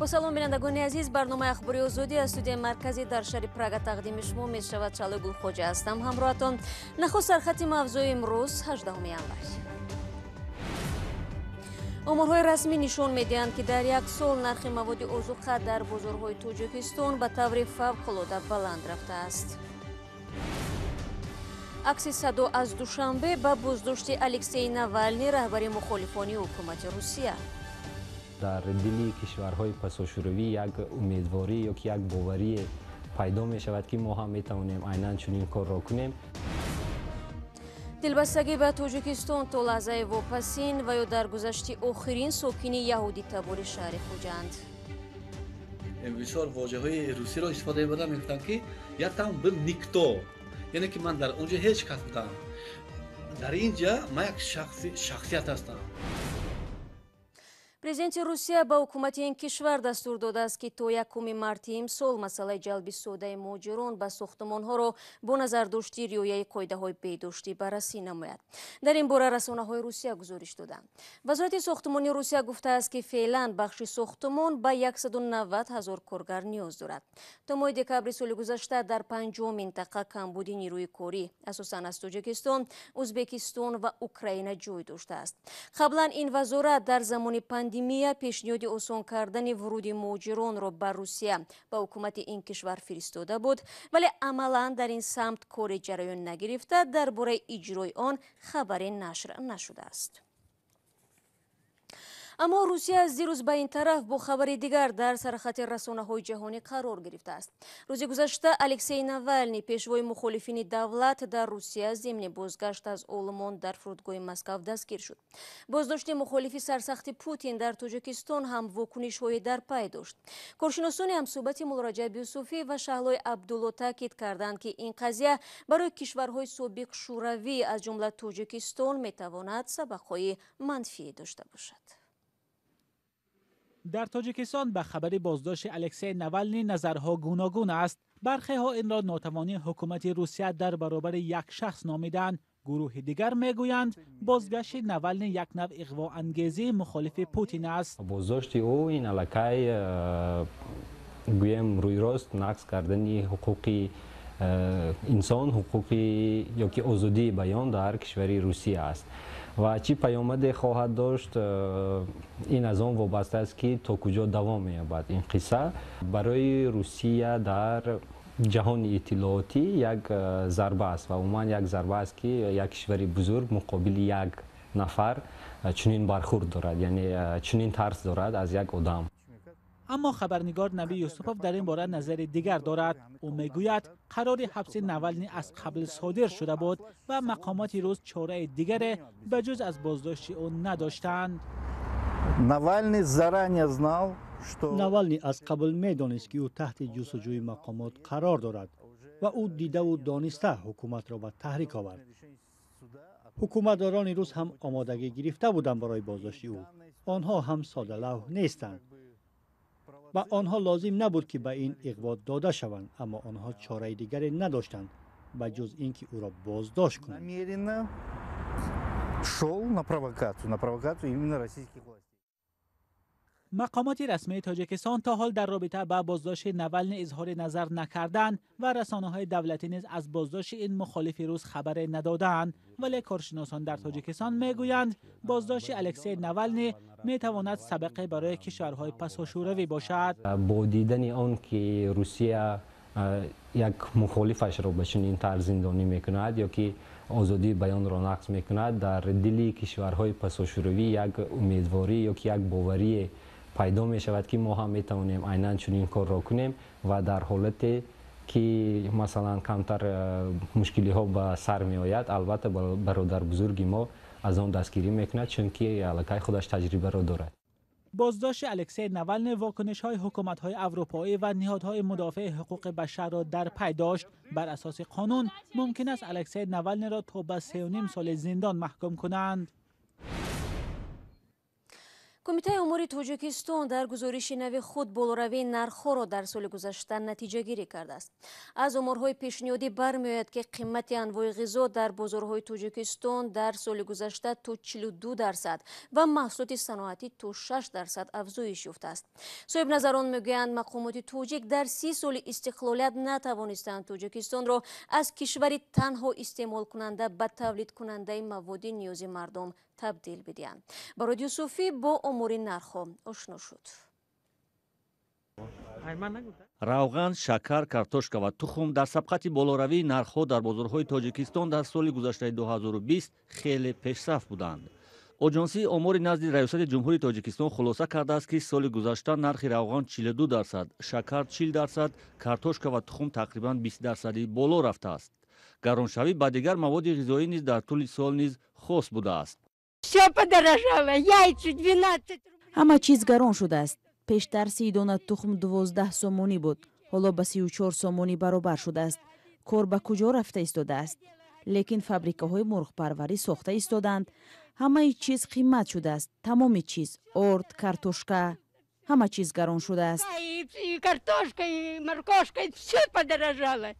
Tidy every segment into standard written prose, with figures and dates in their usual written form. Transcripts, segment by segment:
Бо салом, бинандагони азиз, барномаи Ахбори Озодӣ аз студияи марказӣ дар шаҳри Прага тақдими шумо мешавад. Шаҳлои Гулхоҷа ҳастам ҳамроҳатон. Нахуст сархати мавзӯи имрӯз, 18 январ. Оморҳои расмӣ нишон медиҳанд, ки дар як сол нархи маводи озуқа дар бозорҳои Тоҷикистон ба таври фавқулода баланд рафтааст. Акси садо аз Душанбе ба боздошти Алексей Навални, раҳбари мухолифони ҳукумати Русия. Дар дили кишварҳои пасошӯравӣ як умедворӣ ё ки як боварӣ пайдо мешавад, ки мо ҳам метавонем айнан чунин корро кунем. Дилбастагӣ ба Тоҷикистон то лаҳзаи вопасин ва ё даргузашти охирин сокини яҳудитабори шаҳри Хуҷанд. Бисёр вожаҳои русиро истифода мебурдам, мегуфтам, ки «я там был никто», яъне ки ман дар он ҷо ҳеҷ кас будам, дар ин ҷа ман як шахсият ҳастам. Президенти Русия ба ҳукумати ин кишвар дастур додааст, ки то 1 марти имсол масъалаи ҷалби содаи муҳоҷирон ба сохтумонҳоро бо назардошти риояи қоидаҳои беҳдоштӣ баррасӣ намояд. Дар ин бора расонаҳои Русия гузориш доданд. Вазорати сохтумони Русия гуфтааст, ки феълан бахши сохтумон ба 190 ҳазор коргар ниёз дорад. То моҳи декабри соли гузашта дар 50 минтақа камбуди нерӯи корӣ, асосан аз Тоҷикистон, Ӯзбекистон ва Украина, ҷой доштааст. Қаблан ин вазорат дар замони пандемия пешниҳоди осон кардани вуруди муҳоҷиронро ба Русия ба ҳукумати ин кишвар фиристода буд, вале амалан дар ин самт коре ҷараён нагирифта, дар бораи иҷрои он хабаре нашр нашудааст. Аммо Русия аз дирӯз ба ин тараф бо хабари дигар дар сархати расонаҳои ҷаҳонӣ қарор гирифтааст. Рӯзи гузашта Алексей Навални, пешвои мухолифини давлат дар Русия, зимни бозгашт аз Олмон дар фурудгоҳи Москав дастгир шуд. Боздошти мухолифи сарсахти Путин дар Тоҷикистон ҳам вокунишҳое дар пай дошт. Коршиносони ҳамсӯҳбати Муллораҷаб Юсуфӣ ва Шаҳлои Абдулло таъкид карданд, ки ин қазия барои кишварҳои собиқ Шӯравӣ, аз ҷумла Тоҷикистон, метавонад сабақҳои манфӣ дошта бошад. Дар Тоҷикистон ба хабари боздошти Алексей Навални назарҳо гуногун аст. Бархеҳо инро нотавонии ҳукумати Русия дар баробари як шахс номиданд. Гурӯҳи дигар мегӯянд, бозгашти Навални як навъ иғвоангезии мухолифи Путин аст. Боздошти ӯ ин аллакай, гӯем, рӯйрост нақз кардани ҳуқуқи инсон, ҳуқуқи ё ки озодии баён дар кишвари Русия аст. Ва чӣ паёмаде хоҳад дошт, ин аз он вобаста аст, ки то куҷо давом меёбад ин қисса. Барои Русия дар ҷаҳони иттилоотӣ як зарба аст ва умуман як зарба аст, ки як кишвари бузург муқобили як нафар чунин бархурд дорад, яъне чунин тарс дорад аз як одам. Аммо хабарнигор Наби Юсупов дар ин бора назари дигар дорад. Ӯ мегӯяд, қарори ҳабси Навални аз қабл содир шуда буд ва мақомоти рус чораи дигаре ба ҷуз аз боздошти ӯ надоштанд. Навальный заранее знал, что Навални аз қабл медонист, ки ӯ таҳти ҷустуҷӯи мақомот қарор дорад, ва ӯ дидаву дониста ҳукуматро ба таҳрик овард. Ҳукуматдорони рус ҳам омодагӣ гирифта буданд барои боздошти ӯ. Онҳо ҳам содалавҳ нестанд. Ба онҳо лозим набуд, ки ба ин иғво дода шаванд, аммо онҳо чораи дигаре надоштанд, ба ҷуз ин ки ӯро боздошт кунанд. Намеренно шел на провокацию, на провокацию именно российских властей. Мақомоти расмии Тоҷикистон то ҳол дар робита ба боздошти Навални изҳори назар накарданд ва расонаҳои давлатӣ низ аз боздошти ин мухолифи рус хабаре надодаанд. Вале коршиносон дар Тоҷикистон мегӯянд, боздошти Алексей Навални метавонад сабақе барои кишварҳои пасошӯравӣ бошад. Бо дидани он ки Русия як мухолифашро ба чунин тарз зиндонӣ мекунад ё ки озодии баёнро нақз мекунад, дар дили кишварҳои пасошӯравӣ як умедворӣ ё ки як боварие пайдо мешавад, ки мо ҳам метавонем айнан чунин корро кунем. Ва дар ҳолате ки, масалан, камтар мушкилиҳо ба сар меояд, албатта, бародарбузурги мо аз он дастгирӣ мекунад, чунки аллакай худаш таҷрибаро дорад. Боздошти Алексей Навални вокунишҳои ҳукуматҳои аврупоӣ ва ниҳодҳои мудофиаи ҳуқуқи башарро дар пай дошт. Бар асоси қонун мумкин аст Алексей Навалниро то ба 3,5 соли зиндон маҳкум кунанд. Кумитаи омори Тоҷикистон дар гузориши нави худ болоравии нархҳоро дар соли гузашта натиҷагирӣ кардааст. Аз оморҳои пешниҳодӣ бармеояд, ки қимати анвои ғизо дар бозорҳои Тоҷикистон дар соли гузашта то 42% ва маҳсулоти саноатӣ то 6% афзоиш ёфтааст. Соҳибназарон мегӯянд, мақомоти тоҷик дар 30 соли истиқлолият натавонистанд Тоҷикистонро аз кишвари танҳо истеъмолкунанда ба тавлидкунандаи маводи ниёзи мардум табдил бидиҳанд. Барод Юсуфӣ бо омори нархҳо ошно шуд. Равған, шакар, картошка ва тухм дар сабқати болоравии нархҳо дар бозорҳои Тоҷикистон дар соли гузаштаи 2020 хеле пешсаф буданд. Оҷонсии омори назди Раёсати Ҷумҳурии Тоҷикистон хулоса кардааст, ки соли гузашта нархи равған 42%, шакар 40%, картошка ва тухм тақрибан 20% боло рафтааст. Гароншавӣ ба дигар маводи ғизоӣ низ дар тӯли сол низ хос будааст. Всё подорожало, яйца 12 рублей. Ҳама чиз гарон шудааст. Пештар 30 дона тухм 12 сомонӣ буд, ҳоло ба 34 сомонӣ баробар шудааст. Кор ба куҷо рафта истодааст? Лекин фабрикаҳои мурғпарварӣ сохта истодаанд. Ҳамаи чиз қимат шудааст. Тамоми чиз, орд, картошка, ҳама чиз гарон шудааст. И картошка, и моркошка, всё подорожало.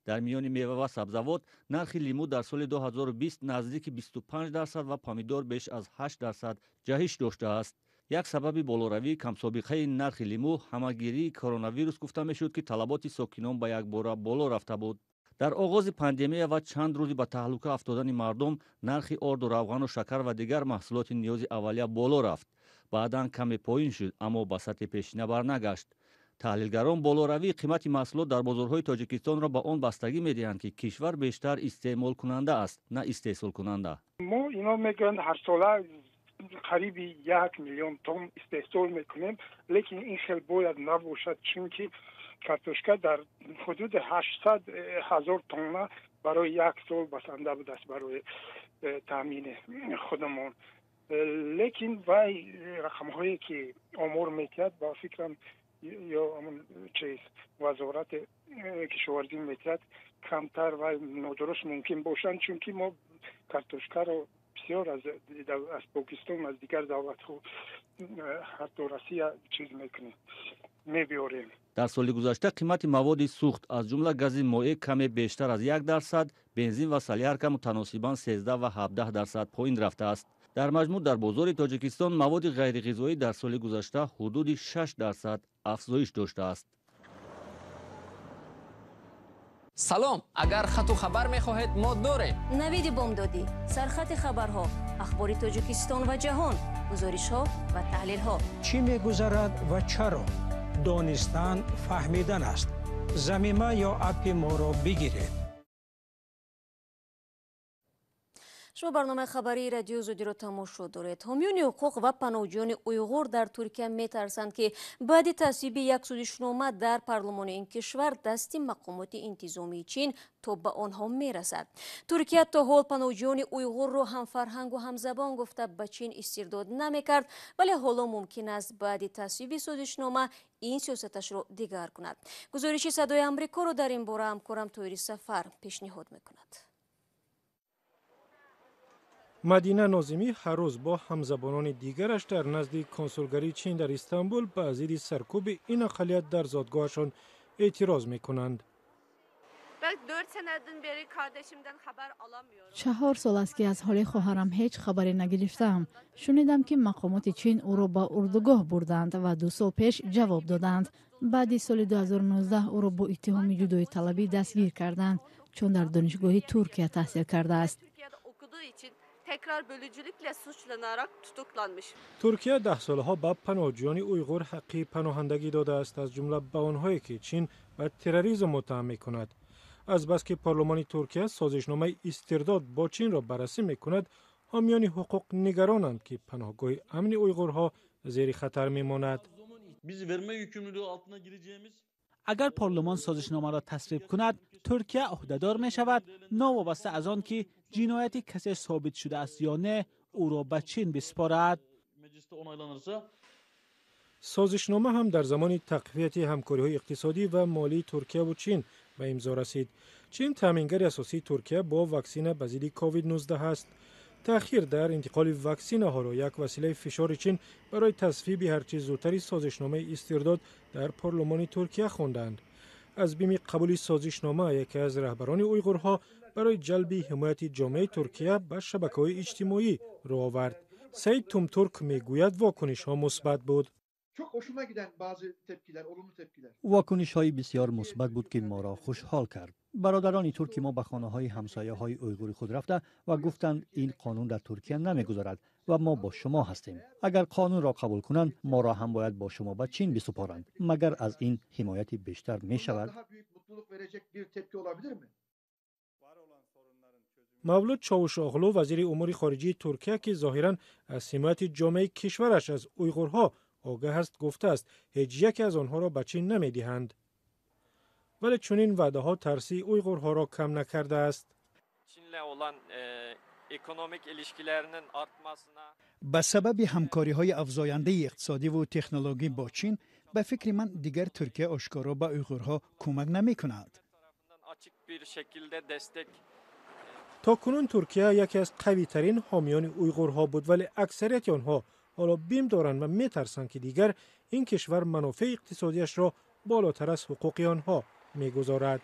Дар миёни мева ва сабзавот нархи лимӯ дар соли 2020 наздики 25% ва помидор беш аз 8% ҷаҳиш доштааст. Як сабаби болоравии камсобиқаи нархи лимӯ ҳамагирии коронавирус гуфта мешуд, ки талаботи сокинон ба якбора боло рафта буд. Дар оғози пандемия ва чанд рӯзи ба таҳлука афтодани мардум нархи орду, равғану шакар ва дигар маҳсулоти ниёзи аввалия боло рафт. Баъдан каме поин шуд, аммо ба сатҳи пешина барнагашт. Таҳлилгарон болоравии қимати маҳсулот дар бозорҳои Тоҷикистонро ба он бастагӣ медиҳанд, ки кишвар бештар истеъмолкунанда аст, на истеҳсолкунанда. Мо ино мегӯянд, ҳарсола қариби 1 миллион тонн истеҳсол мекунем, лекин ин хел бояд набошад, чунки картошка дар ҳудуди 800 ҳазор тонна барои як сол басанда будааст барои таъмини худамон. Лекин вай рақамҳое ки омор метиҳад, ба фикрам, ё ҳамон чиз вазорати кишоварзӣ метиҳад, камтар ва нодуруст мумкин бошанд, чунки мо картошкаро бисёр аз Покистон, аз дигар давлатҳо, ҳатто Россия чиз мекунем, мебиёрем. Дар соли гузашта қимати маводи сӯхт, аз ҷумла гази моеъ, каме бештар аз 1%, бензин ва солярка мутаносибан 13 ва 17% поин рафтааст. Дар маҷмӯъ дар бозори Тоҷикистон маводи ғайриғизоӣ дар соли гузашта ҳудуди 6% афзоиш доштааст. Салом, агар хату хабар мехоҳед, мо дорем. Навиди бомдодӣ, сархати хабарҳо, ахбори Тоҷикистон ва ҷаҳон, гузоришҳо ва таҳлилҳо. Чӣ мегузарад ва чаро? Донистан фаҳмидан аст. Замима ё аппи моро бигиред. Шумо барномаи хабарии Радиои Озодиро тамошо доред. Ҳомиёни ҳуқуқ ва паноҳҷӯёни уйғур дар Туркия метарсанд, ки баъди тасвиби як созишнома дар парлумони ин кишвар дасти мақомоти интизомии Чин то ба онҳо мерасад. Туркия то ҳол паноҳҷӯёни уйғурро ҳамфарҳангу ҳамзабон гуфта ба Чин истирдод намекард, вале ҳоло мумкин аст баъди тасвиби созишнома ин сиёсаташро дигар кунад. Гузориши Садои Амрикоро дар ин бора ҳамкорам Тоири Сафар пешниҳод мекунад. Мадина Нозимӣ ҳар рӯз бо ҳамзабонони дигараш дар назди консулгарии Чин дар Истанбул ба зидди саркӯби ин ақаллият дар зодгоҳашон эътироз мекунанд. 4 сол аст, ки аз ҳоли хоҳарам ҳеҷ хабаре нагирифтаам. Шунидам, ки мақомоти Чин ӯро ба урдугоҳ бурданд ва 2 сол пеш ҷавоб доданд. Баъди соли 2019 ӯро бо иттиҳоми ҷудоиталабӣ дастгир карданд, чун дар донишгоҳи Туркия таҳсил кардааст. Tekrar bölücülükle suçlanarak tutuklanmış. Туркия даҳсолаҳо ба паноҳҷӯёни уйғур ҳаққи паноҳандагӣ додааст, аз ҷумла ба онҳое ки Чин ба терроризм муттаҳам мекунад. Азбаски парлумони Туркия созишномаи истирдод бо Чинро баррасӣ мекунад, ҳомиёни ҳуқуқ нигаронанд, ки паноҳгоҳи амни уйғурҳо зери хатар мемонад. Агар парлумон созишномаро тасвиб кунад, Туркия ӯҳдадор мешавад, новобаста аз он ки ҷинояти касе собит шудааст ё не, ӯро ба Чин биспорад. Созишнома ҳам дар замони тақвияти ҳамкориҳои иқтисодӣ ва молии Туркияву Чин ба имзо расид. Чин таъмингари асосии Туркия бо ваксина ба зидди COVID-19 аст. Таъхир дар интиқоли ваксинаҳоро як василаи фишори Чин барои тасвиби ҳарчи зудтари созишномаи истирдод дар парлумони Туркия хонданд. Аз бими қабули созишнома яке аз раҳбарони уйғурҳо барои ҷалби ҳимояти ҷомеаи Туркия ба шабакаҳои иҷтимоӣ рӯ овард. Саид Тумтурк мегӯяд, вокунишҳо мусбат буд. Вокунишҳои бисёр мусбат буд, ки моро хушҳол кард. Бародарони турки мо ба хонаҳои ҳамсояҳои уйғури худ рафта ва гуфтанд, ин қонун дар Туркия намегузарад ва мо бо шумо ҳастем. Агар қонунро қабул кунанд, моро ҳам бояд бо шумо ба Чин бисупоранд. Магар аз ин ҳимояти бештар мешавад? Мавлуд Чавушоғлу, вазири умури хориҷии Туркия, ки зоҳиран аз ҳимояти ҷомеаи кишвараш аз уйғурҳо огаҳ аст, гуфтааст, ҳеҷ яке аз онҳоро ба Чин намедиҳанд. Вале чунин ваъдаҳо тарси уйғурҳоро кам накардааст. Ба сабаби ҳамкориҳои афзояндаи иқтисодиву технологӣ бо Чин, ба фикри ман, дигар Туркия ошкоро ба уйғурҳо кӯмак намекунад. То кунун Туркия яке аз қавитарин ҳомиёни уйғурҳо буд, вале аксарияти онҳо ҳоло бим доранд ва метарсанд, ки дигар ин кишвар манофеи иқтисодиашро болотар аз ҳуқуқи онҳо мегузорад.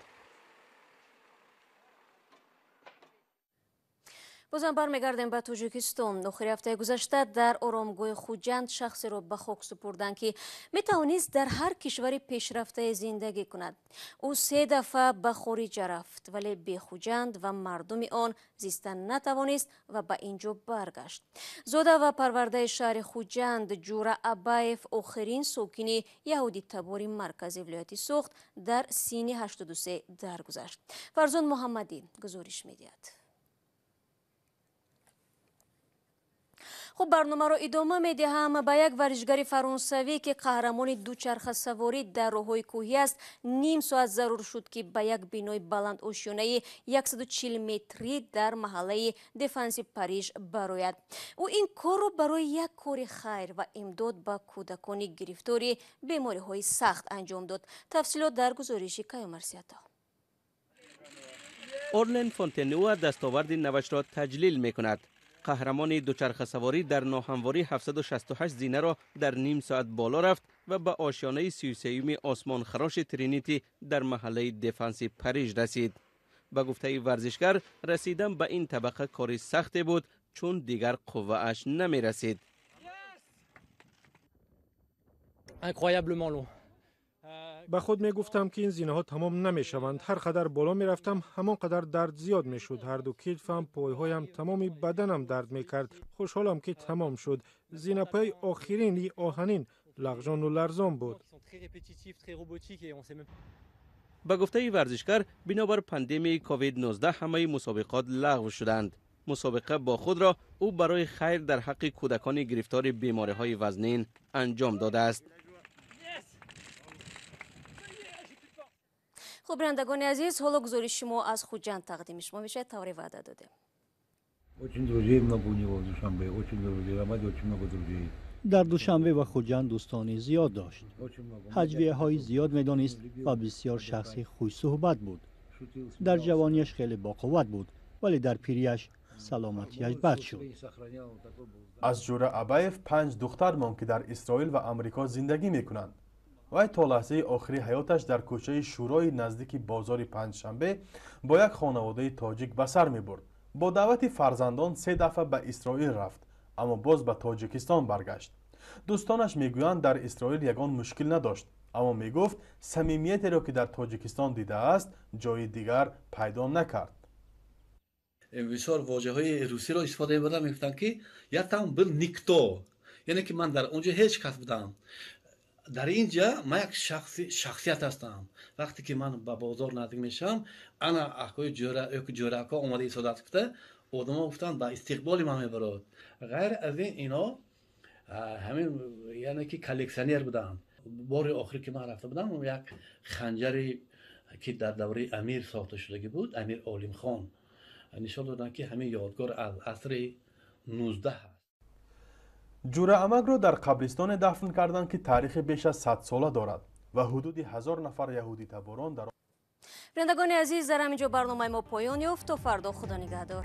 Бозам бармегардем ба Тоҷикистон. Охири ҳафтаи гузашта дар оромгоҳи Хуҷанд шахсеро ба хок супурданд, ки метавонист дар ҳар кишвари пешрафтае зиндагӣ кунад. Ӯ се дафъа ба хориҷа рафт, вале бе Хуҷанд ва мардуми он зистан натавонист ва ба ин ҷо баргашт. Зода ва парвардаи шаҳри Хуҷанд Ҷура Абаев, охирин сокини яҳудитабори маркази вилояти Суғд, дар синни 83 даргузашт. Фарзон Муҳаммадӣ гузориш медиҳад. Хуб, барномаро идома медиҳам. Ба як варзишгари фаронсавӣ, ки қаҳрамони дучархасаворӣ дар роҳҳои кӯҳӣ аст, ним соат зарур шуд, ки ба як бинои баландошёнаи 140 метрӣ дар маҳаллаи Дефанси Париж барояд. Ӯ ин корро барои як кори хайр ва имдод ба кӯдакони гирифтори бемориҳои сахт анҷом дод. Тафсилот дар гузориши Каюмарсиято. Орлен Фонтенуа дастоварди навашро таҷлил мекунад. Қаҳрамони дучархасаворӣ дар ноҳамворӣ 768 зинаро дар ним соат боло рафт ва ба ошёнаи 33-юми осмонхароши Тринити дар маҳаллаи Дефанси Париж расид. Ба гуфтаи варзишгар, расидан ба ин табақа кори сахте буд, чун дигар қуввааш намерасид. Ба худ мегуфтам, ки ин зинаҳо тамом намешаванд. Ҳар қадар боло мерафтам, ҳамон қадар дард зиёд мешуд. Ҳарду китфам, пойҳоям, тамоми баданам дард мекард. Хушҳолам, ки тамом шуд. Зинапои охирини оҳанин лағжону ларзон буд. Ба гуфтаи варзишгар, бинобар пандемияи ковид-19 ҳамаи мусобиқот лағв шуданд. Мусобиқа бо худро ӯ барои хайр дар ҳаққи кӯдакони гирифтори бемориҳои вазнин анҷом додааст. Хуб, бинандагони азиз, ҳоло гузориши шумо аз Хуҷанд тақдими шумо мешавад, тавре ваъда додем. Очень друзей много у него в Душанбе, очень друзей, в очень много друзей. Дар Душанбе ва Хуҷанд дӯстони зиёд дошт. Ҳаҷвияҳои зиёд медонист ва бисёр шахси хушсуҳбат буд. Дар ҷавониаш хеле боқувват буд, вале дар пириаш саломатиаш бад шуд. Аз Ҷура Абаев панҷ духтар монд, ки дар Исроил ва Амрико зиндагӣ мекунанд. Вай то лаҳзаи охири ҳаёташ дар кӯчаи Шӯрои наздики бозори Панҷшанбе бо як хонаводаи тоҷик ба сар мебурд. Бо даъвати фарзандон се дафъа ба Исроил рафт, аммо боз ба Тоҷикистон баргашт. Дӯстонаш мегӯянд, дар Исроил ягон мушкил надошт, аммо мегуфт, самимиятеро, ки дар Тоҷикистон дидааст, ҷои дигар пайдо накард. Бисёр вожаҳои русиро истифода мебурданд, мегуфтанд, ки я там был никто, яъне ки ман дар он ҷо ҳеҷ кас будам. Дар ин ҷа ман як шахсият ҳастам. Вақте ки ман ба бозор наздик мешавам, ана акои ҷӯрако омада истодааст, гуфта одамо гуфтанд, ба истиқболи ман мебарод. Ғайр аз ин, ино ҳамин, яъне ки коллексионер буданд. Бори охир ки ман рафта будам, як ханҷаре ки дар давраи амир сохта шудагӣ буд, Амир Олимхон, нишон доданд, ки ҳамин ёдгор аз асри 19 аст. Ҷура Амакро дар қабристоне дафн карданд, ки таърихи беш аз 100 сола дорад ва ҳудуди 1000 нафар яҳудитаборон дар Бинандагони азиз, дар ҳамин ҷо барномаи мо поён ёфт. То фардо, худо нигаҳдор.